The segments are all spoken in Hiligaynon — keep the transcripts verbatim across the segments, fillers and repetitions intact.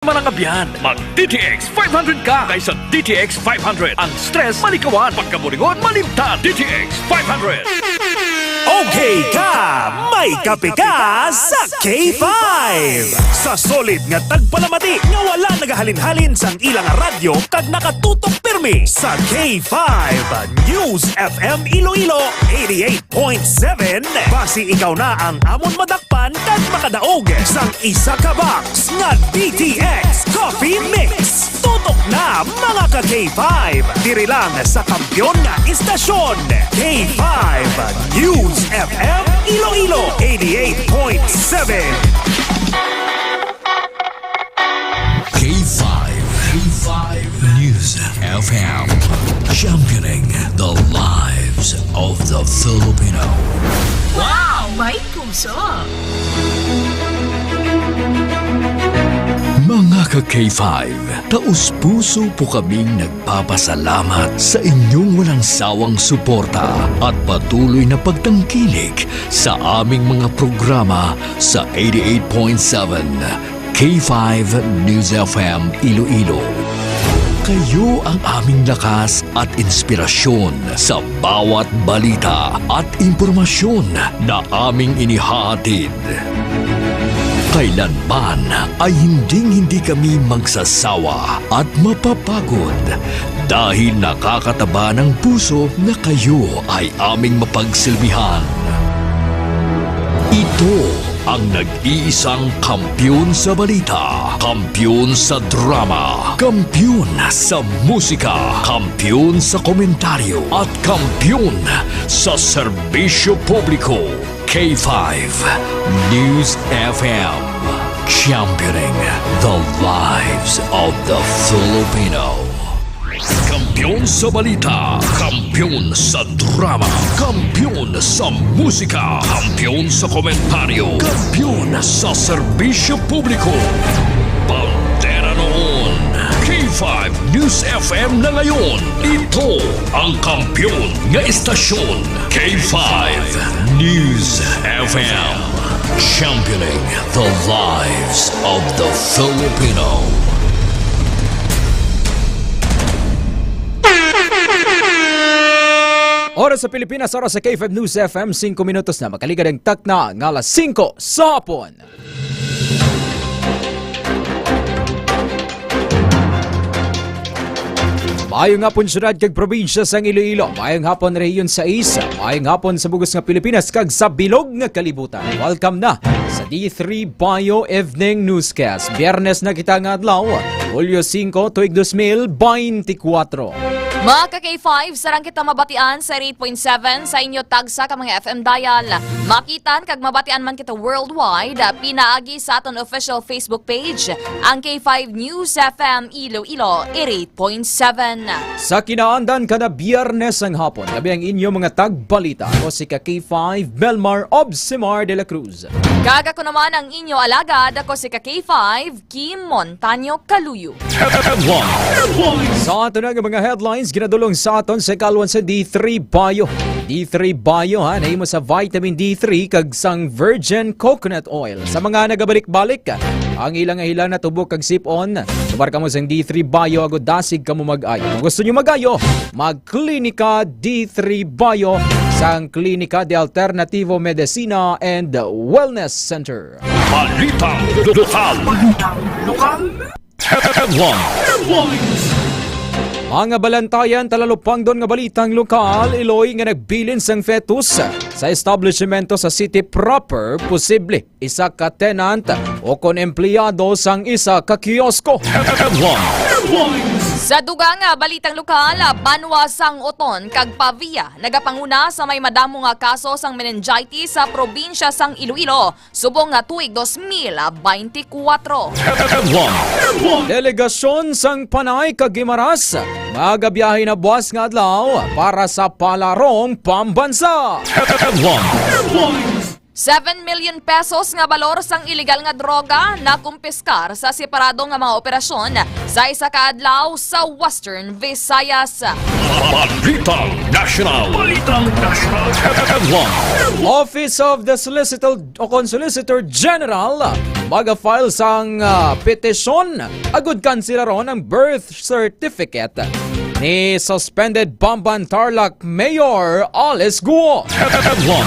Manang abyan, mag D T X five hundred ka kaysa D T X five hundred. Ang stress malikawan, pagkaburingon malimtan. D T X five hundred. Okay ka! May kape ka sa K five! Sa solid nga tagpalamati nga wala nagahalin-halin sang ilang radyo kag nakatutok pirmi sa K five News F M Iloilo eighty-eight point seven. Basi ikaw na ang amon madakpan kag makadaog sang isa ka box nga D T X Coffee Mix. Tutok na, mga ka K five, diri lang sa kampiyon nga istasyon, K five News F M Iloilo eighty-eight point seven. K five, K five News F M, championing the lives of the Filipino. Wow! May puso! Mga ka K five, taus-puso po kaming nagpapasalamat sa inyong walang sawang suporta at patuloy na pagtangkilik sa aming mga programa sa eighty-eight point seven K five News F M Iloilo. Kayo ang aming lakas at inspirasyon sa bawat balita at impormasyon na aming inihahatid. Kailanman ay hinding-hindi kami magsasawa at mapapagod dahil nakakataba ng puso na kayo ay aming mapagsilbihan. Ito ang nag-iisang kampiyon sa balita, kampiyon sa drama, kampiyon sa musika, kampiyon sa komentaryo, at kampiyon sa serbisyo publiko. K five News F M, championing the lives of the Filipino. Kampiyon sa balita, kampiyon sa drama, kampiyon sa musika, kampiyon sa komentaryo, kampiyon sa serbisyo publiko. Bandera noon, K five News F M na ngayon. Ito ang kampiyon nga istasyon, K five News F M. Championing the lives of the Filipino. Oras sa Pilipinas, oras sa K five News F M, singko minutos na makaligad ang takna nga alas singko sa hapon. Maayong hapon, syudad kag probinsya sang Iloilo. Maayong hapon, Rehiyon sais. Maayong hapon sa bug-os nga Pilipinas kag sa bilog nga kalibutan. Welcome na sa D three Bayo Evening Newscast. Biyernes na kita nga adlaw, Hulyo singko, tuig dos mil beintikwatro. Mga ka K five, sarang kita mabatian sa eighty-eight point seven sa inyo tagsa ka mga F M dial. Makitan kag mabatian man kita worldwide, pinaagi sa aton official Facebook page, ang K five News F M Iloilo eighty-eight point seven. Sa kinaandan kada Biyernes sang hapon, kami ang inyo mga tagbalita. Ako si ka K five, Belmar Obsimar de la Cruz. Kag ako naman ang inyo alagad, ako si ka K five, Kim Montaño Caluyo. Headlines. Sa ato na nga mga headlines, ginadulong sa aton sa kalwan sa D three Bayo. D three Bayo, ha, nahimo sa vitamin D three kag sang virgin coconut oil. Sa mga nagabalik-balik, ang ilang hilang natubok kag sip-on, sumar kamo sang D three Bayo, agod dasig kamo mag-ayo. Kung gusto nyo mag-ayo, mag-Klinika D three Bayo sang Klinika de Alternativo Medicina and Wellness Center. Balitang lokal. Headlines. Mga balantayan, talalupangdon nga balitang lokal, iloy nga nagbilin sang fetus sa establishmento sa city proper, posible isa ka tenant o kon empleyado sang isa ka kiosko. Headlines. Sa dugang nga balitang lokal, banwa sang Oton kag Pavia nagapanguna sa may madamo nga kaso sang meningitis sa probinsya sang Iloilo subong nga tuig dos mil beintikwatro. Headlines. Delegasyon sang Panay kag Guimaras magabiyahe na buas nga adlaw para sa Palarong Pambansa. Headlines. Seven million pesos nga balor sang iligal nga droga nakumpiskar sa separado nga mga operasyon sa isa ka adlaw sa Western Visayas. Balitang National. Balitang National. Headline. Office of the Solicitor o kon Solicitor General maga-file sang, ah, petisyon agud kanselaron ang birth certificate ni suspended Bamban Tarlac Mayor Alice Guo. Headline.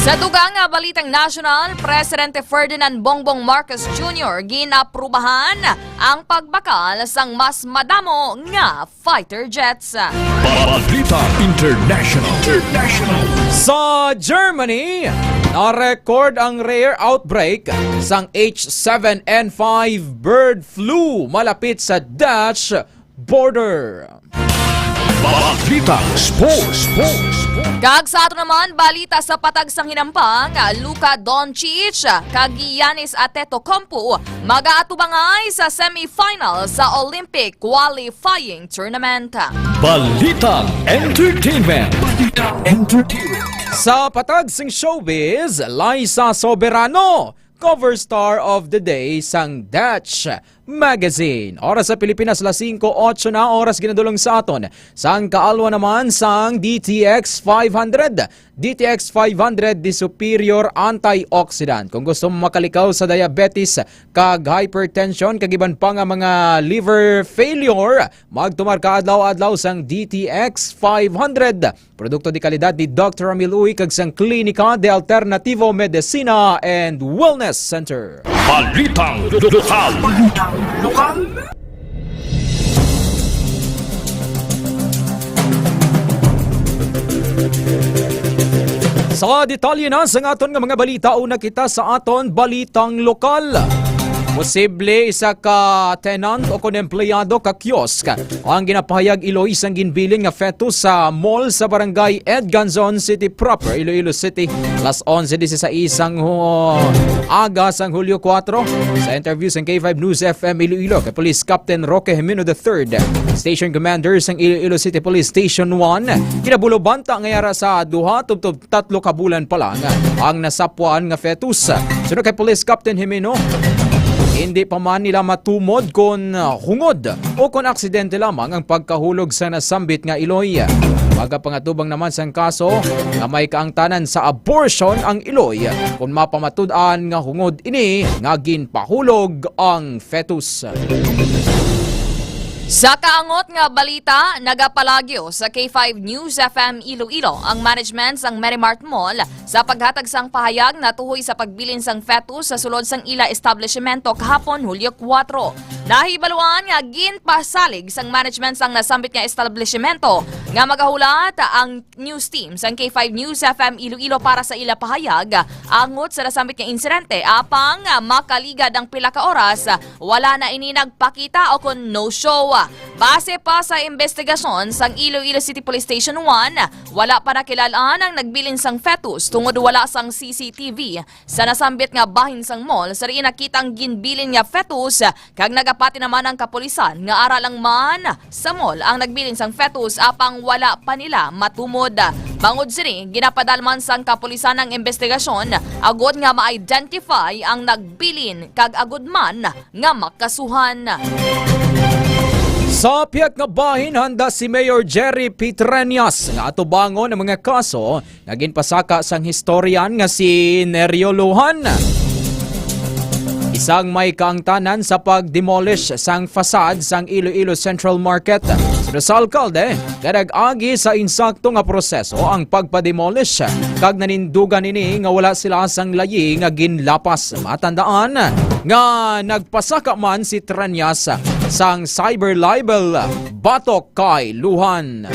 Sa dugang nga balitang nasyonal, Presidente Ferdinand Bongbong Marcos Junior ginaprubahan ang pagbakal sang mas madamo nga fighter jets. Balita International. International. Sa Germany, na-record ang rare outbreak sang H seven N five bird flu malapit sa Dutch border. Balita Sports. Sports. Kag sa ato naman, balita sa patag sang hinampang, Luka Doncic kag Giannis Antetokounmpo mag-aatubangay sa semifinal sa Olympic qualifying tournament. Balitang Entertainment. Balitang Entertainment. Sa patag sing showbiz, Liza Soberano, cover star of the day sang Dutch Magazine. Oras sa Pilipinas, las singko otso na, oras ginadulong sa aton sang kaalwa naman sang D T X five hundred. D T X five hundred the superior antioxidant. Kung gusto mo makalikaw sa diabetes kag hypertension kag iban pa nga mga liver failure, magtumar ka adlaw-adlaw sang D T X five hundred. Produkto de kalidad ni Doktor Ramil Uy kag sang Klinika de Alternativo Medicina and Wellness Center. Balitang lokal. Balitang lokal. Sa detalye na sang aton nga mga balita, una kita sa aton balitang lokal. Posible isa ka tenant o kon empleyado ka kiosk ang ginapahayag iloy sang ginbilin nga fetus sa mall sa barangay Edganzon City Proper, Iloilo City, las onse dieciséis sang hu-, aga sang Hulyo kuwatro. Sa interview sang K five News F M Iloilo kay Police Captain Roque Jimeno the third, Station Commander sang Iloilo City Police Station one, kinabulobanta nga yara sa duha tubtob tatlo ka bulan pa lang ang nasapwan nga fetus. Suno kay Police Captain Jimeno, hindi pa man nila matumod kon hungod o kon aksidente lamang ang pagkahulog sa nasambit nga iloy. Magapangatubang naman sang kaso nga may kaangtanan sa abortion ang iloy kon mapamatud-an nga hungod ini nga ginpahulog ang fetus. Sa kaangot nga balita, nagapalagyo sa K five News F M Iloilo ang management sang Merimart Mall sa paghatag sang pahayag natuhoy sa pagbilin sang fetus sa sulod sang ila establishmento kahapon, Hulyo kuwatro. Nahibaluan nga ginpasalig sang management sang nasambit nga establishmento nga magahulat ang news team sang K five News F M Iloilo para sa ila pahayag angot sa nasambit nga insidente, apang makaligad ang pila ka oras, wala na ini nagpakita o kon no-show. Base pa sa investigasyon sang Iloilo City Police Station one, wala pa nakilal-an ang nagbilin sang fetus tungod wala sang C C T V sa nasambit nga bahin sang mall sa diin nakita ang ginbilin nga fetus, kag nagapati naman ang kapulisan nga ara lang man sa mall ang nagbilin sang fetus, apang wala pa nila matumod. Bangod sini, ginapadalman sang kapulisan ang investigasyon agod nga ma-identify ang nagbilin kag agud man nga makasuhan. Sa pihak nga bahin, handa si Mayor Jerry P. Treñas nga atubangon ang mga kaso nga ginpasaka sang historian nga si Nerio Lujan, isang may kaangtanan sa pag-demolish sang facade sang Iloilo Central Market. Suno sa alkalde, nga nag-agi sa insakto nga proseso ang pagpa-demolish, kag nanindugan ini nga wala sila sang layi nga ginlapas. Matandaan nga nagpasaka man si Treñas sang cyber libel batok kay Lujan.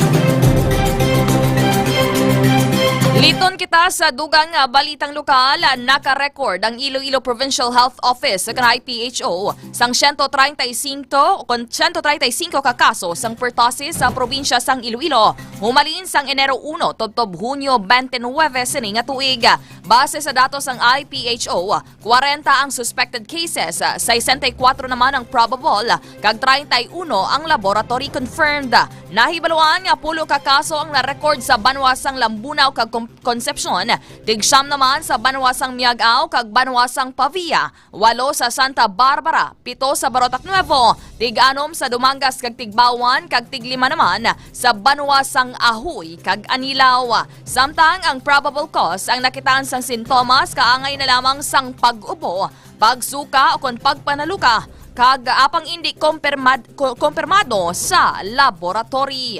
Liton kita sa dugang nga balitang lokal. Naka-record ang Iloilo Provincial Health Office, kan I P H O, sang siyento treinta y cinco, kon siyento treinta y cinco ka kaso sang pertussis sa probinsya sang Iloilo humalin sang Enero uno tubtob Hunyo twenty-nine sini nga tuig. Base sa datos sang I P H O, kwarenta ang suspected cases, sesenta y kuwatro naman ang probable, kag treinta y uno ang laboratory confirmed. Nahibaluan nga pulo ka kaso ang na-record sa banwa sang Lambunao kag Con-, Concepcion, tig-siyam naman sa banwa sang Miag-ao kag banwa sang Pavia, walo sa Santa Barbara, pito sa Barotac Nuevo, tig-anom sa Dumangas kag Tigbauan, kag tiglima naman sa banwa sang Ajuy kag Anilao. Samtang ang probable cause ang nakitaan sang sintomas kaangay na lamang sang pag-ubo, pagsuka ukon pagpanaluka, kag apang indi kompirmad-, ko-, kompirmado sa laboratory.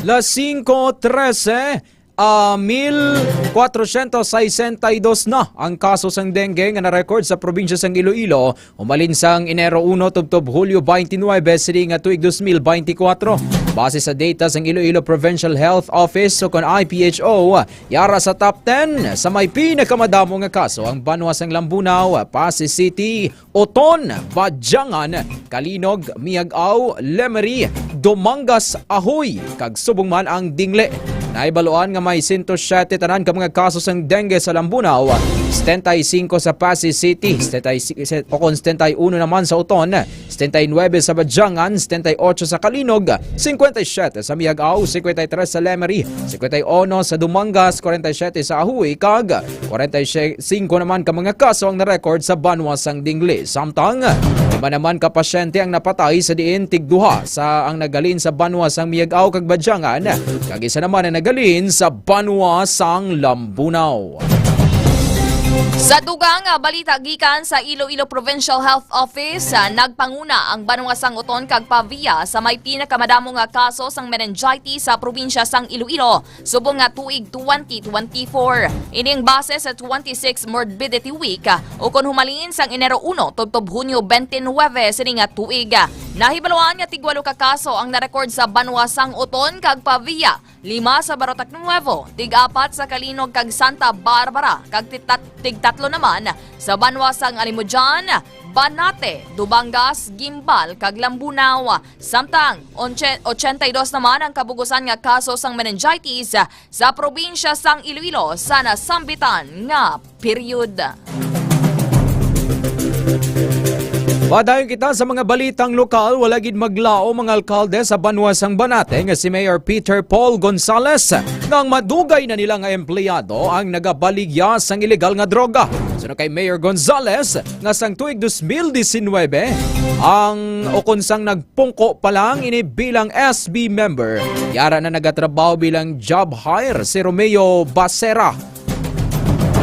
Las singko trese, ah, mil kwatrosyentos sesenta y dos na ang kaso sang dengue nga na-record sa probinsya sang Iloilo, umalin sang Enero uno tubtob Hulyo twenty-nine sini nga tuig dos mil beintikwatro. Base sa data sang Iloilo Provincial Health Office o kon I P H O, yara sa top ten sa may pinakamadamo nga kaso ang banwa sang Lambunao, Passi City, Oton, Badiangan, Calinog, Miag-ao, Lemery, Dumangas, Ajuy, kag subong man ang Dingle. Nahibaluan nga may sento siyete tanan ka mga kaso sang dengue sa Lambunao, setenta y cinco sa Passi City, setenta y cinco, o kon setenta y uno naman sa Oton, setenta y nuebe sa Badiangan, setenta y ocho sa Calinog, cincuenta y siete sa Miag-ao, cincuenta y tres sa Lemery, cincuenta y uno sa Dumangas, cuarenta y siete sa Ajuy, kag cuarenta y cinco naman ka mga kaso ang na-record sa banwa sang Dingle. Samtang, lima naman ka pasyente ang napatay sa diin tigduha sa ang naghalin sa banwa sang Miag-ao kag Badiangan, kag isa naman ang naghalin sa banwa sang Lambunao. Sa dugang nga balita gikan sa Iloilo Provincial Health Office, ah, nagpanguna ang banwa sang Oton kag Pavia sa may pinakamadamo nga kaso sang meningitis sa probinsya sang Iloilo subong nga tuig twenty twenty-four. Ining base sa twenty-six Morbidity Week, ah, ukon humalin sang Enero uno tubtob Hunyo twenty-nine sini nga tuig. Nahibaluan nga tigwalo ka kaso ang na-record sa banwa sang Oton kag Pavia, lima sa Barotac Nuevo, tig-apat sa Calinog kag Santa Barbara, kag titat-, tigtatlo naman sa banwa sang Alimodian, Banate, Dubangas, Guimbal, kag Lambunao. Samtang, onche-, ochenta y dos naman ang kabugusan nga kaso sang meningitis sa probinsya sang Iloilo sa nasambitan nga period. Padayon kita sa mga balitang lokal. Wala gid maglaom ang alkalde sa banwa sang Banate nga si Mayor Peter Paul Gonzales nga ang madugay na nila nga empleyado ang nagabaligya sang ilegal nga droga. Suno kay Mayor Gonzales, nga sang tuig dos mil disinwebe, ang ukon sang nagpungko pa lang ini bilang S B member, yara na nagatrabaho bilang job hire si Romeo Basera.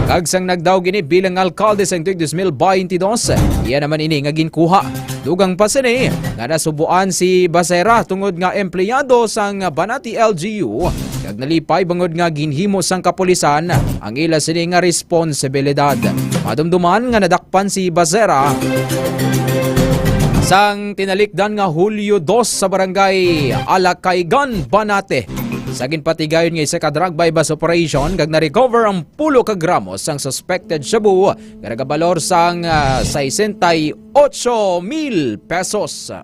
Kag sang nagdaog ini bilang alkalde sang tuig dos mil baynte dos, iya naman ini nga ginkuha. Dugang pa sini nga nasubuan si Basera tungod nga empleyado sang Banati L G U, kag nalipay bangod nga ginhimo sang kapulisan ang ila sini nga responsibilidad. Madumduman nga nadakpan si Basera sang tinalikdan nga Hulyo dos sa barangay Alacaygan, Banate, sa ginpatigayon nga isa ka drug buy-bust operation, kag na-recover ang pulo ka gramo sang suspected shabu nga nagabalor sang, ah, sesenta y ocho mil pesos.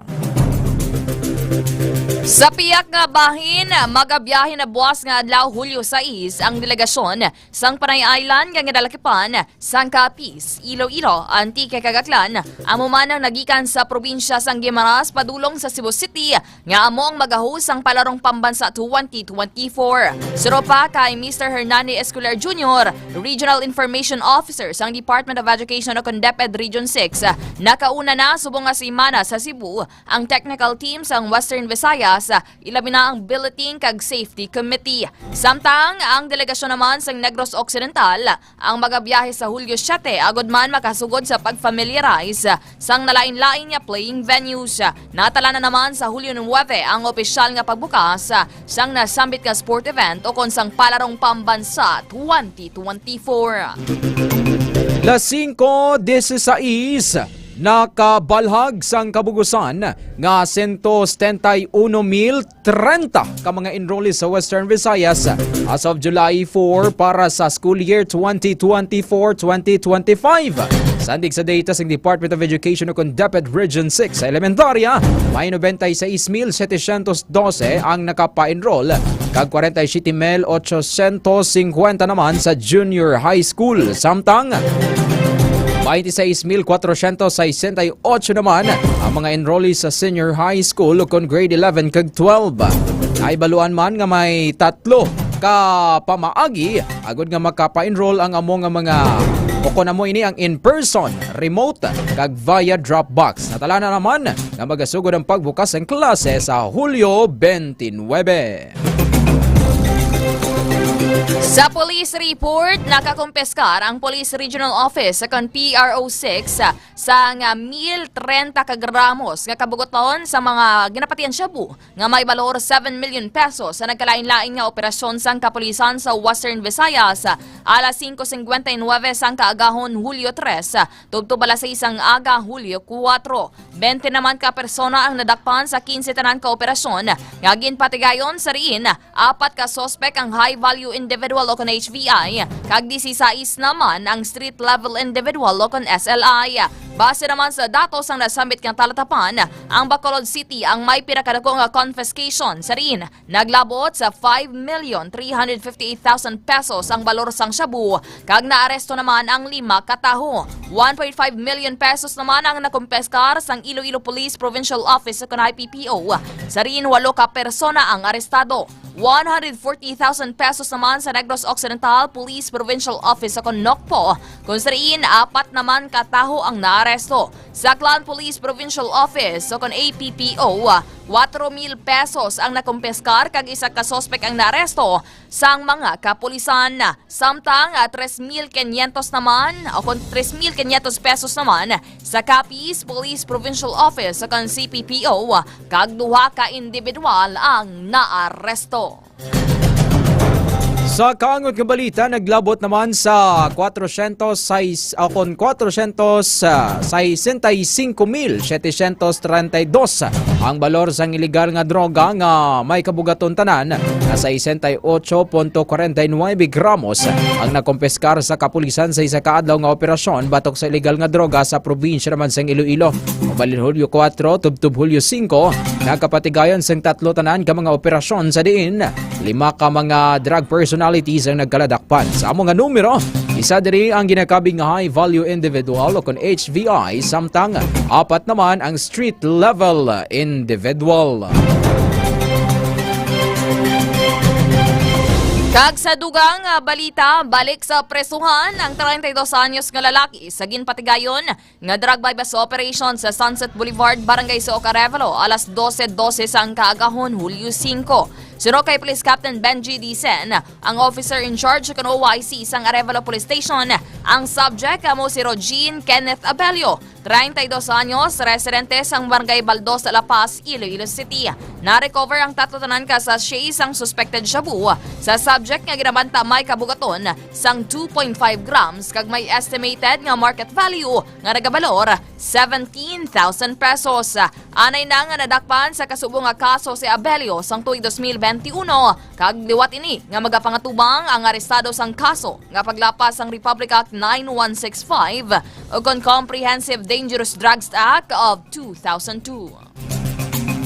Sa piyak nga bahin, magabiyahe na buas nga adlaw, Hulyo sais, ang delegasyon sang Panay Island nga ginalakipan sang Capiz, Iloilo, Antique, kag Aklan. Amo man ang nagikan sa probinsya sang Guimaras padulong sa Cebu City, nga amo ang mag-host sang Palarong Pambansa twenty twenty-four. Suno pa kay Mister Hernani Escolar Junior, Regional Information Officer sang Department of Education o kon DepEd Region six, nakauna na subong nga semana sa Cebu ang technical team sang Western Visayas, ilabi na ang Billeting kag Safety Committee. Samtang ang delegasyon naman sang Negros Occidental ang magabiyahe sa Hulyo siete, agod man makasugod sa pag-familiarize sang nalain-lain nga playing venues. Natala na naman sa Hulyo nuebe ang opisyal nga pagbukas sang nasambit nga sport event ukon sang Palarong Pambansa twenty twenty-four. Las singko dieciséis, nakabalhag sang kabugusan nga sento setenta y uno mil treinta ka mga enrollees sa Western Visayas as of July four para sa school year twenty twenty-four twenty twenty-five. Sandig sa data sang Department of Education o kon DepEd Region six, sa elementarya, may noventa y seis mil setecientos doce ang nakapa-enroll, kag kwarenta y siyete mil ochocientos singkwenta naman sa junior high school. Samtang, Twenty-six mil kwatrocientos sesenta y ocho naman ang mga enrollees sa senior high school ukon grade eleven kag twelve. Naibaluan man nga may tatlo ka pamaagi agud nga makapa-enroll ang amo nga mga, ukon amo ini ang in-person, remote, kag via drop box. Natala na naman nga magasugod ang pagbukas sang klase sa Hulyo twenty-nine. Sa police report, nakakumpiskar ang Police Regional Office sa kon P R O six sang mil trenta ka gramos nga kabugoton sa mga ginapatian shabu nga may balor seven million pesos sa nagkalain-lain nga operasyon sang kapulisan sa Western Visayas, alas singko singkwenta y nuebe sang kaagahon, Hulyo tres, tubtob alas sais sang aga, Hulyo kuwatro. Bente naman ka persona ang nadakpan sa kinse tanan ka operasyon nga ginpatigayon. Sa diin, apat ka suspek ang high value individual o kon H V I, kag disisais naman ang street level individual o kon S L I. Base naman sa datos sang nasambit nga talatapan, ang Bacolod City ang may pinakadako nga confiscation. Sa diin, naglabot sa five million three hundred fifty-eight thousand pesos ang balor sang shabu, kag naaresto naman ang lima ka tawo. One point five million pesos naman ang nakumpiskar sang Iloilo Police Provincial Office o kon I P P O. Sa diin, walo ka persona ang arestado. One hundred forty thousand pesos naman sa Negros Occidental Police Provincial Office o kon NOCPO, kon sa diin apat naman ka tawo ang naaresto. Sa Aklan Police Provincial Office o kon A P P O, kuwatro mil pesos ang nakumpiskar kag isa ka suspek ang naaresto sang mga kapulisan. Samtang, ah, tres mil quinientos naman, o kon tres mil quinientos pesos naman sa Capiz Police Provincial Office o kon C P P O, kag duha ka individual ang naaresto. Sa kaangot nga balita, naglabot naman sa kwatrocientos sais, o kon kwatrocientos sesenta y cinco mil setecientos treinta y dos ang balor sang iligal nga droga nga may kabugaton tanan nga sesenta y ocho punto kwarenta y nuebe gramos ang nakumpiskar sa kapulisan sa isa ka adlaw nga operasyon batok sa iligal nga droga sa probinsya naman sang Iloilo. Mabalin Hulyo kuwatro tubtob Hulyo singko, nagkapatigayon sang tatlo tanan ka mga operasyon sa diin lima ka mga drug personalities ang nagkaladakpan. Sa amo nga numero, isa diri ang ginakabig nga high value individual o kon H V I, samtang apat naman ang street level individual. Kag sa dugang, ah, balita, balik sa presuhan ang treinta y dos anyos nga lalaki sa ginpatigayon nga drug buy-bust operation sa Sunset Boulevard, Barangay Suok, Arevalo, alas dose dose sang kaagahon, Hulyo singko. Suno kay Police Captain Benji Dicen, ang officer in charge kan O I C sang Arevalo Police Station, ang subject amo si Rogin Kenneth Abelio, treinta y dos anyos, residente sang Barangay Baldos, La Paz, Iloilo City. Na-recover ang tatlo tanan ka sachet sang suspected shabu sa subject nga ginabanta may kabugaton sang two point five grams kag may estimated nga market value nga nagabalor seventeen thousand pesos. Anay na nga nadakpan sa kasubo nga kaso si Abelio sang tuig dos mil benti uno, kag liwat ini nga magapangatubang ang arestado sang kaso nga paglapas sang Republic Act nine one six five o kon Comprehensive Dangerous Drugs Act of two thousand two.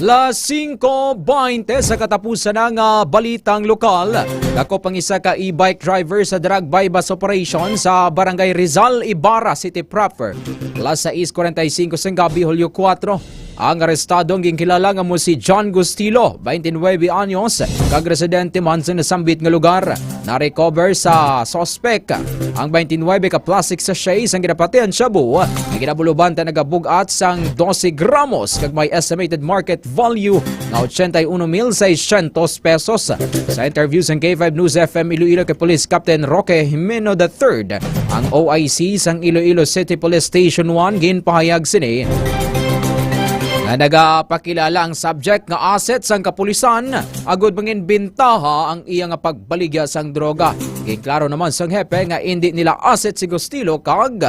Las singko baynte sa katapusan na nga balitang lokal. Dakop ang isa ka e-bike driver sa drug buy-bust operation sa Barangay Rizal, Ibarra City Proper. Las sais kwarenta y singko sang gabi, Hulyo kuwatro, ang arestado ang ginkilala nga mo si John Gustilo, twenty-nine anyos, kag residente man sa nasambit nga lugar. Na-recover sa suspek ang twenty-nine ka plastic sachet sang ginapatian shabu nga ginabuloban ta nagabug-at sang dose gramos kag may estimated market value nga ochenta y uno mil seiscientos pesos. Sa interview sang K five News F M Iloilo kay Police Captain Roque Jimeno the third, ang O I C sang Iloilo City Police Station one, ginpahayag sini nga nagapakilala ang subject nga asset sang kapulisan agud manginbintaha ang iya nga pagbaligya sang droga. Ginklaro naman sang hepe nga indi nila asset si Gustilo kag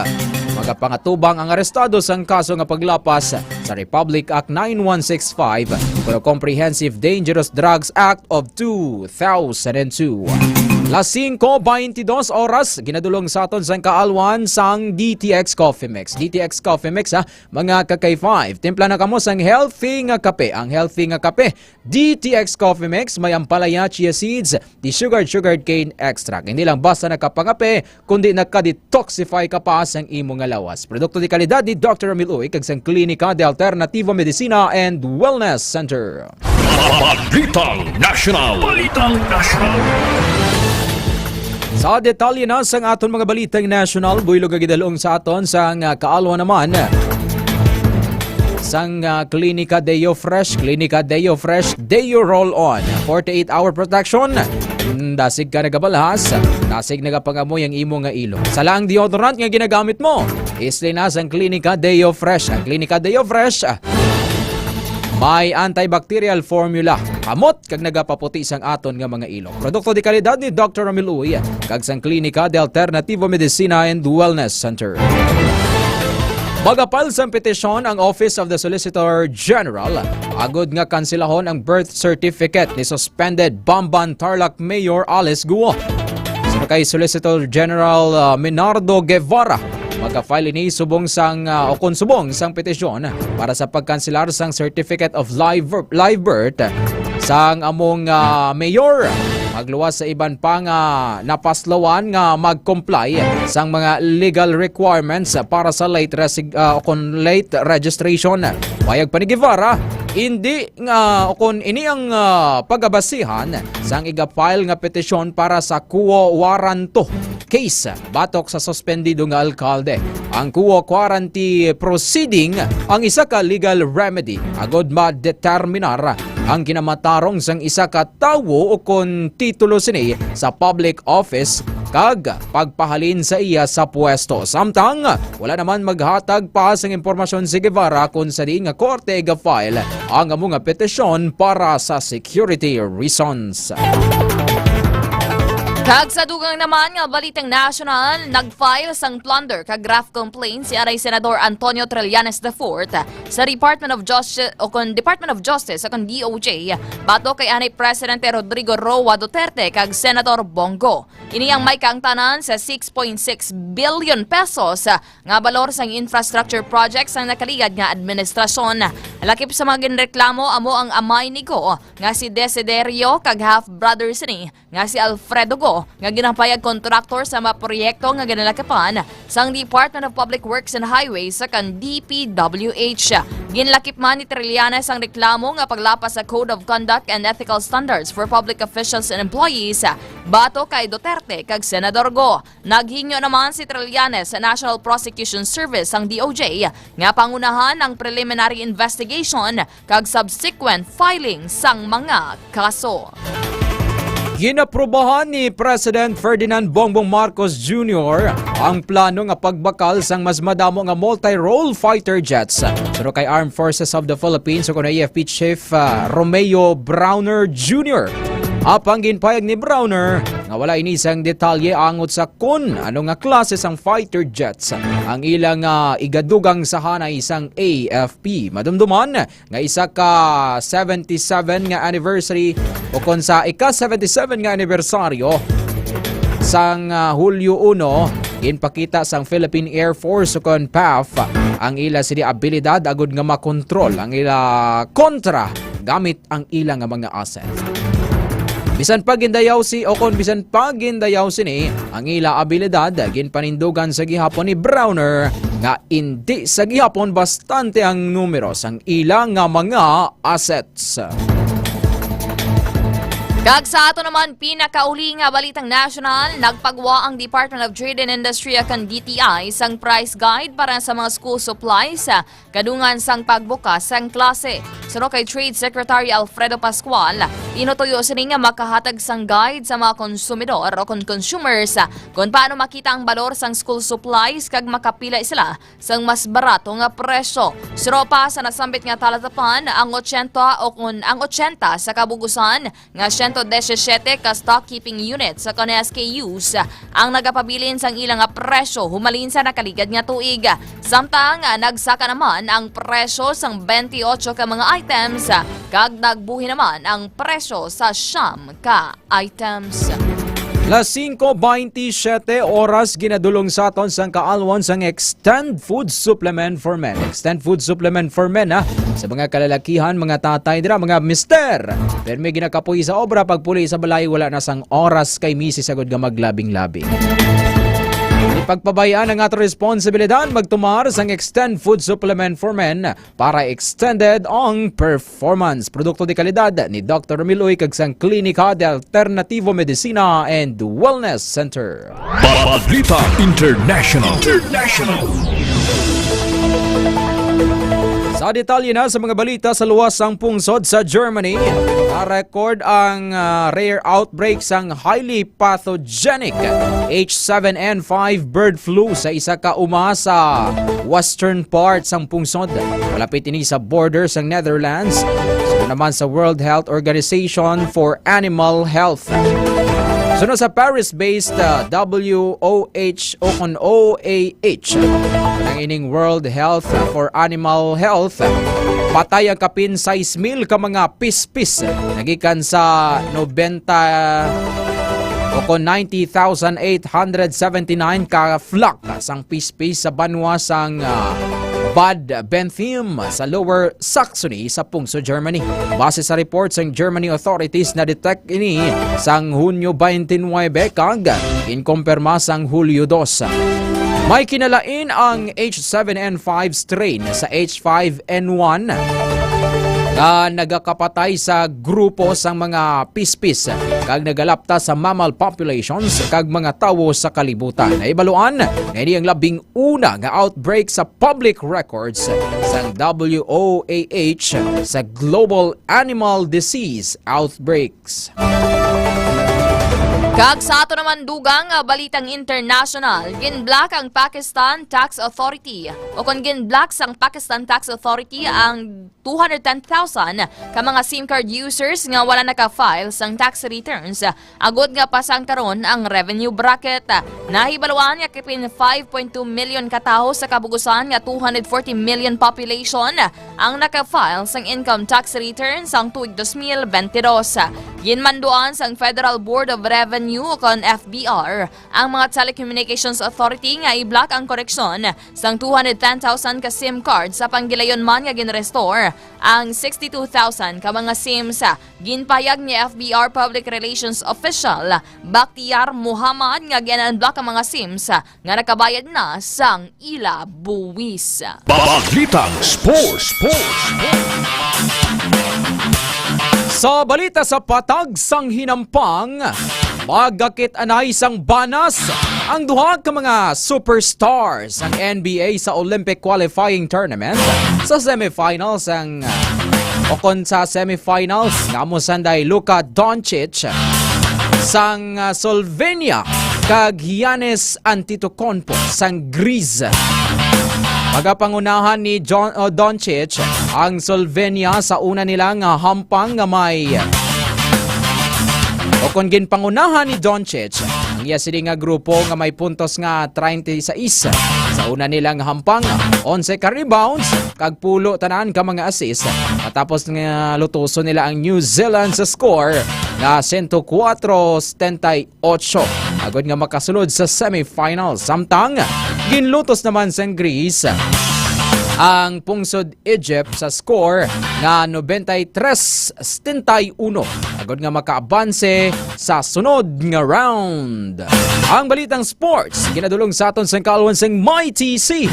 magapangatubang ang arestado sang kaso nga paglapas sa Republic Act nine one six five o Comprehensive Dangerous Drugs Act of two thousand and two. Las singko baynte dos oras, ginadulong sa aton sang kaalwan sang D T X Coffee Mix. D T X Coffee Mix, ha, mga ka-K five. Timpla na kamo sang healthy nga kape. Ang healthy nga kape, D T X Coffee Mix, may ampalaya, chia seeds, desugared sugarcane extract. Hindi lang basta nakapangape, kundi naka-detoxify ka pa sang imo nga lawas. Produkto de kalidad ni Doctor Ramil Uy kag sang Klinika de Alternativo Medicina and Wellness Center. Balitang National. Balitang National. Sa detalye na sang aton mga balitang national, buylog nga gidalong sa aton sang, ah, kaalwan naman sang, ah, Klinika Deo Fresh, Klinika Deo Fresh, Deo Roll On, forty-eight hour protection. Mm, dasig ka nagabalhas, dasig nagapangamoy ang imo nga ilong. Sa lang deodorant nga ginagamit mo, isli na sang Klinika Deo Fresh. Ang Klinika Deo Fresh, ah, may antibacterial formula. Kamot kag nagapaputi sang aton nga mga ilong. Produkto de kalidad ni Doctor Ramil Uy kag sang Klinika de Alternativo Medicina and Wellness Center. Magapal sang petisyon ang Office of the Solicitor General agud nga kansilahon ang birth certificate ni suspended Bamban Tarlac Mayor Alice Guo. Suno kay Solicitor General, ah, Menardo Guevara, magka-file ini subong sang, ah, o kon subong sang petisyon para sa pagkanselar sang Certificate of Live, Live Birth sang among, ah, mayor. Magluwas sa iban pa nga napaslawan nga mag-comply sang mga legal requirements para sa late resig-, ah, o kon late registration. Pahayag pa ni Guevara, indi nga o kon ini ang, ah, pagabasihan sang iga-file nga petisyon para sa quo warranto case batok sa suspendido nga alkalde. Ang quo warranto proceeding ang isa ka legal remedy agud madeterminar ang kinamatarong sang isa ka tawo o kon titulo sini sa public office kag pagpahalin sa iya sa pwesto. Samtang wala naman maghatag pa sang impormasyon si Guevara kon sa diin nga korte iga-file ang amo nga petisyon para sa security reasons. Kag sa dugang naman nga balitang national, nag-file sang plunder kag graft complaint si anay Senador Antonio Trillanes the fourth sa Department of Justice, o kon Department of Justice, o kon D O J, batok kay anay Presidente Rodrigo Roa Duterte kag Senator Bong Go. Ini ang may kaangtanan sa six point six billion pesos nga balor sang infrastructure projects sang nakaligad nga administrasyon. Lakip sa mga ginreklamo, amo ang amay ni Go nga si Desiderio kag half-brother sini nga si Alfredo Go, nga ginapayag kontraktor sa mga proyekto nga ginalakipan sang Department of Public Works and Highways sa kan D P W H. Ginlakip man ni Trillanes ang reklamo nga paglapas sa Code of Conduct and Ethical Standards for Public Officials and Employees batok kay Duterte kag Senador Go. Naghingyo naman si Trillanes sa National Prosecution Service sang D O J nga pangunahan ang preliminary investigation kag subsequent filing sang mga kaso. Ginaprubahan ni President Ferdinand Bongbong Marcos Junior ang plano nga pagbakal sang mas madamo nga multi-role fighter jets. Suno kay Armed Forces of the Philippines, o kon A F P Chief, ah, Romeo Brawner Junior. Apang ginpayag ni Brawner nga wala ini sang detalye angot sa kon ano nga klase sang fighter jets ang ilang, ah, igadugang sa hanay sang A F P. Madumduman nga isa ka seventy-seven nga anniversary o kon sa ika seventy-seven nga anibersaryo sang, ah, Hulyo uno, ginpakita sang Philippine Air Force o kon P A F ang ila sini abilidad agud nga makontrol ang ila kontra gamit ang ila nga mga asset. Bisan pa gindayaw si, o kon bisan pa gindayaw sini ang ila abilidad, ginpanindugan sa gihapon ni Brawner nga indi sa gihapon bastante ang numero sang ila nga mga assets. Kag sa ato naman pinakauli nga balitang national, nagpagwa ang Department of Trade and Industry o kon D T I sang price guide para sa mga school supplies, ah, kadungan sang pagbukas sang klase. Suno kay Trade Secretary Alfredo Pascual, tinutuyo sini nga makahatag sang guide sa mga konsumidor o kon consumers, ah, kon paano makita ang balor sang school supplies kag makapili sila sang mas barato nga presyo. Suno pa sa nasambit nga talatapan, ang ochenta o kon ang ochenta sa kabugusan nga siyento disisiete ka stock keeping units o kon S K Us ang nagapabilin sang ila nga presyo humalin sa nakaligad nga tuig. Samtang, ah, nagsaka naman ang presyo sang twenty-eight ka mga items, ah, kag nagbuhi naman ang presyo sa siyam ka items. Las singko baynte siyete oras, ginadulong sa aton sang kaalwan sang Extend Food Supplement for Men. Extend Food Supplement for Men, ha? Sa mga kalalakihan, mga tatay dira, mga mister. Pero may ginakapoy sa obra, pagpuli sa balay, wala na sang oras kay misis agud nga maglabing-labing. Di pagpabayaan ang ato responsibilidad, magtumar sang Extend Food Supplement for Men para extended ang performance. Produkto de kalidad ni Doktor Romil Uy kag sang Klinika de Alternativo Medicina and Wellness Center. Balita International. International. Sa detalye na sa mga balita, sa luwas sang pungsod sa Germany, na-record ang, ah, rare outbreak sang highly pathogenic H seven N five bird flu sa isa ka uma sa western part sang pungsod. Malapit ini sa border sang Netherlands. Suno naman sa World Health Organization for Animal Health. Suno sa Paris-based, uh, W O H o kon O A H, ang ining World Health for Animal Health, patay ang kapin sais mil ka mga pispis nagikan sa nobenta o kon ninety thousand eight hundred seventy-nine ka flock sang pispis sa banwa sang, ah, Bad Bentheim sa Lower Saxony sa pungsod Germany. Base sa report sang Germany authorities, na-detect ini sang Hunyo twenty-nine kag ginkumpirma sang Hulyo dos. May kinalain ang H seven N five strain sa H five N one nga nagakapatay sa grupo sang mga pispis kag nagalapta sa mammal populations kag mga tawo sa kalibutan. Nahibaluan nga ini ang labing una nga outbreak sa public records sang W O A H sa global animal disease outbreaks. Kag sa ato naman dugang, ah, balitang international, ginblock ang Pakistan Tax Authority, o kon ginblock sang Pakistan Tax Authority ang two hundred ten thousand ka mga SIM card users nga wala naka-file sang tax returns, agod nga pasang karon ang revenue bracket. Nahibaluan nga kapin five point two million ka tawo sa kabugusan nga two hundred forty million population ang naka-file sang income tax return sang tuig dos mil bente dos. Ginmanduan sang Federal Board of Revenue, kon F B R, ang mga Telecommunications Authority nga i-block ang koreksyon sang two hundred ten thousand ka SIM card, sa panggilayon man nga gin-restore ang sixty-two thousand ka mga SIMs. Ginpahayag ni F B R Public Relations Official Bakhtiar Muhammad nga gin-unblock ang mga SIMs nga nakabayad na sang ila buwis. Balitang Sports. Sports. Sa balita sa Patag sang Hinampang, magakit-anay sang banas ang duha ka mga superstars sang N B A sa Olympic Qualifying Tournament sa semifinals ang, uh, o kon sa semifinals nga amo sanday Luka Doncic sang, uh, Slovenia kag Giannis Antetokounmpo sang Greece. Magapangunahan ni John, uh, Doncic ang Slovenia sa una nila nga hampang nga may, o kon ginpangunahan ni Doncic ang iya sini nga grupo nga may puntos nga treinta y seis sa una nila nga hampang, onse ka rebounds, kag pulo tanan ka mga assist. Matapos nga lutuson nila ang New Zealand sa score nga sento kuwatro setenta y ocho, agod nga makasulod sa semifinals. Samtang ginlutos naman sang Greece ang pungsod Egypt sa score nga nobenta y tres setenta y uno, agod nga makaabanse sa sunod nga round. Ang balitang sports ginadulong sa aton sang kaalwan sang Mighty C.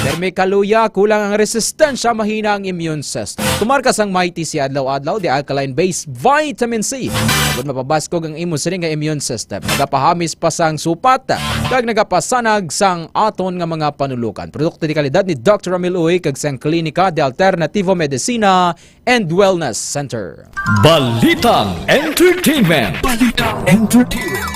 Permi kaluya, kulang ang resistensya, mahina ang immune system. Tumar ka sang Mighty C adlaw-adlaw, the alkaline-based vitamin C. Kung mapabaskog ang imo sining nga immune system, nagapahamis pa sang supat, kag nagapasanag sang aton nga mga panulukan. Produkto de kalidad ni Doktor Ramil Uy kag sang Klinika de Alternativo Medicina and Wellness Center. Balitang Entertainment. Balitang Entertainment.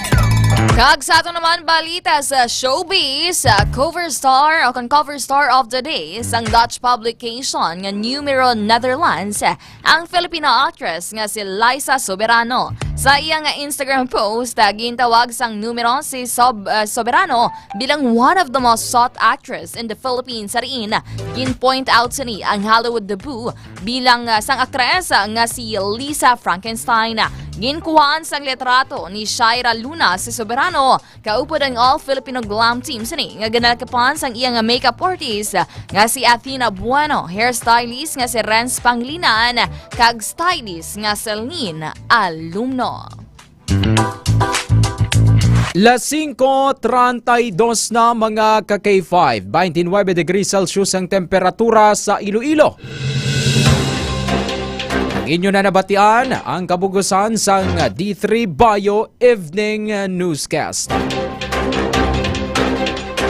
Kag sa ato naman balita sa showbiz, uh, cover star o kon cover star of the day sang Dutch publication nga Numero Netherlands, ang Filipina actress nga si Liza Soberano. Sa iya nga Instagram post, ah, gintawag sang numero si Sob-, ah, Soberano bilang one of the most sought actress in the Philippines. Sa diin, gin-point out sini ang Hollywood debut bilang, ah, sang aktres, ah, nga si Lisa Frankenstein. Ginkuhaan sang litrato ni Shaira Luna si Soberano, kaupod ang All Filipino Glam Team sini nga ginalakapan sang iya nga makeup artist, ah, nga si Athena Bueno, hairstylist nga si Renz Panglinan, kag stylist nga Celine Alumno. Las singko treinta y dos na, mga ka K five. Twenty-nine degrees Celsius ang temperatura sa Iloilo. Ang inyo na nabatian ang kabugusan sang D three Bio Evening Newscast.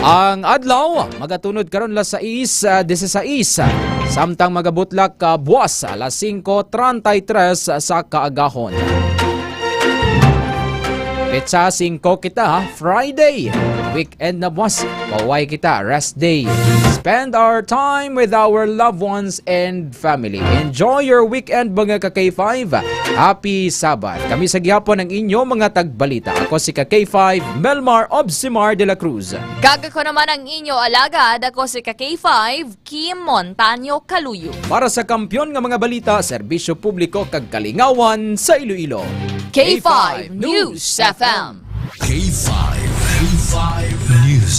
Ang adlaw magatunod karon las sais, ah, disisais, samtang magabutlak ka buwas alas singko treinta y tres sa kaagahon. Petsa singko kita, ha? Friday. Weekend na, boss. Pauway kita, rest day. Spend our time with our loved ones and family. Enjoy your weekend, mga ka K five. Happy Sabbath. Kami sa gihapon ang inyo mga tagbalita. Ako si ka K five, Melmar Obsimar de la Cruz. Kag ako naman ang inyo alagad. Ako si ka K five, Kim Montaño Caluyo. Para sa kampiyon nga mga balita, serbisyo publiko kag kalingawan sa Iloilo. K five News F M. K five, K five.